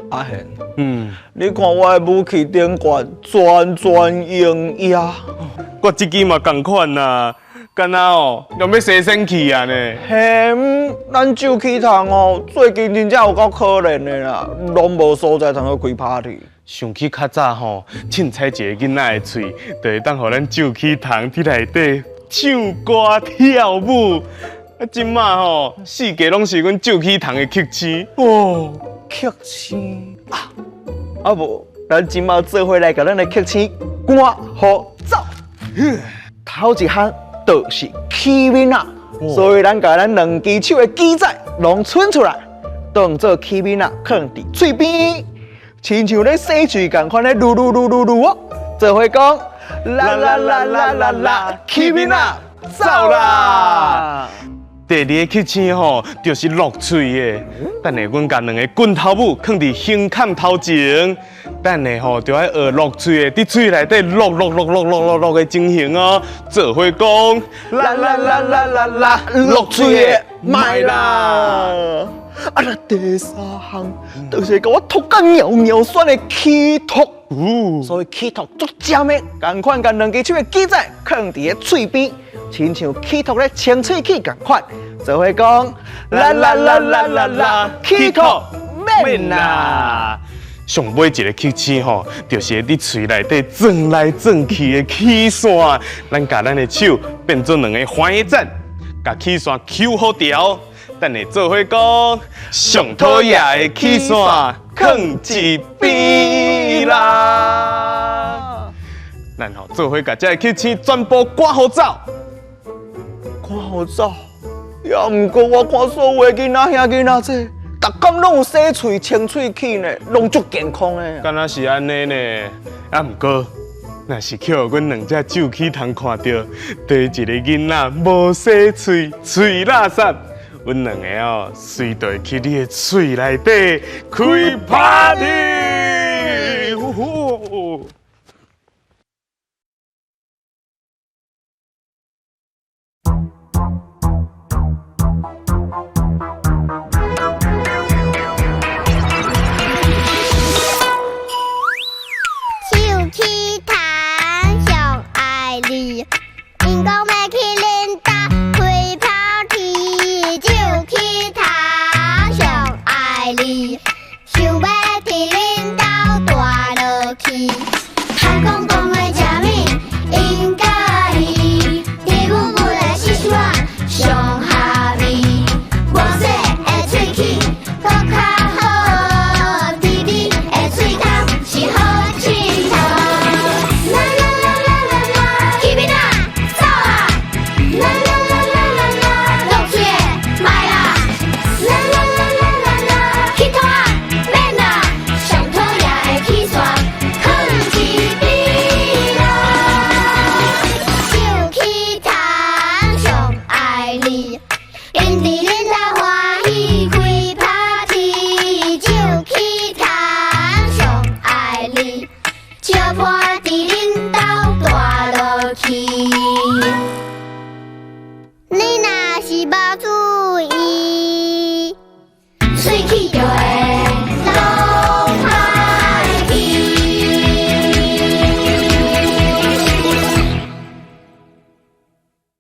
阿賢，你看我的武器頂懸全全用呀。我這支嘛仝款啦，敢若哦，用欲洗身氣啊呢。嘿，咱酒氣蟲哦，最近真正有夠可憐的啦，攏無所在通去開 party。想起較早吼，凊彩一个囡仔的喙，就會當予咱酒氣蟲佇內底唱歌跳舞。啊，這馬吼，四界攏是阮酒氣蟲的曲星。哦，曲星啊，啊無，咱這馬做伙來共咱的曲星趕予走。頭一項就是起面仔，所以咱共咱兩支手的機仔攏伸出來，當做起面仔，囥佇喙邊，親像咧洗喙仝款咧嚕嚕嚕嚕嚕哦，做伙講啦啦啦啦啦啦，起面仔走啦！第二个曲星吼，就是落喙的。等下阮共兩个棍頭母囥佇胸坎頭前，等下吼就愛學落喙的，佇喙內底落落落落落落落的情形哦。做伙講啦啦啦啦啦啦，落喙的莫啦！啊，那第三項就是共我吐甲尿尿酸的起吐，所以起吐足尖的，仝款共兩支手的機仔囥佇个喙邊，親像起吐咧清喙齒仝款，做伙講啦啦啦啦啦啦，起吐免啦！上尾一个曲星吼，就是佇喙內底轉來轉去的氣線，咱共咱的手變做兩个翻譯棧，共氣線搝好牢。等下做伙講，上討厭的氣線囥一邊啦。咱吼做伙共這个曲星全部趕予走，趕予走。也毋過我看所有的囡仔兄囡仔姊，逐工攏有洗喙清喙齒呢，攏足健康的。敢若是按呢呢？啊，毋過，若是予阮兩隻酒氣蟲看著，佗一个囡仔無洗喙，喙垃圾，阮兩個哦，隨就會去你的喙內底開 party。呼呼。手起蟲上愛你，𪜶講欲去恁兜開 party，手起蟲上愛你，想欲佇恁兜蹛落去。漢公講欲食物，𪜶佮意，佇阮厝內四川上下味，無洗的喙齒閣較好，佇你的喙空是好𨑨迌。啦啦啦啦啦啦，起面仔走啊！啦啦啦啦啦啦，落喙的莫啦！啦啦啦啦啦啦，起吐仔免啦！上討厭的氣線囥一邊啦。手起蟲上愛你，𪜶佇恁兜歡喜開 party，手起蟲上愛你，相伴佇恁兜蹛落去。你若是無厝，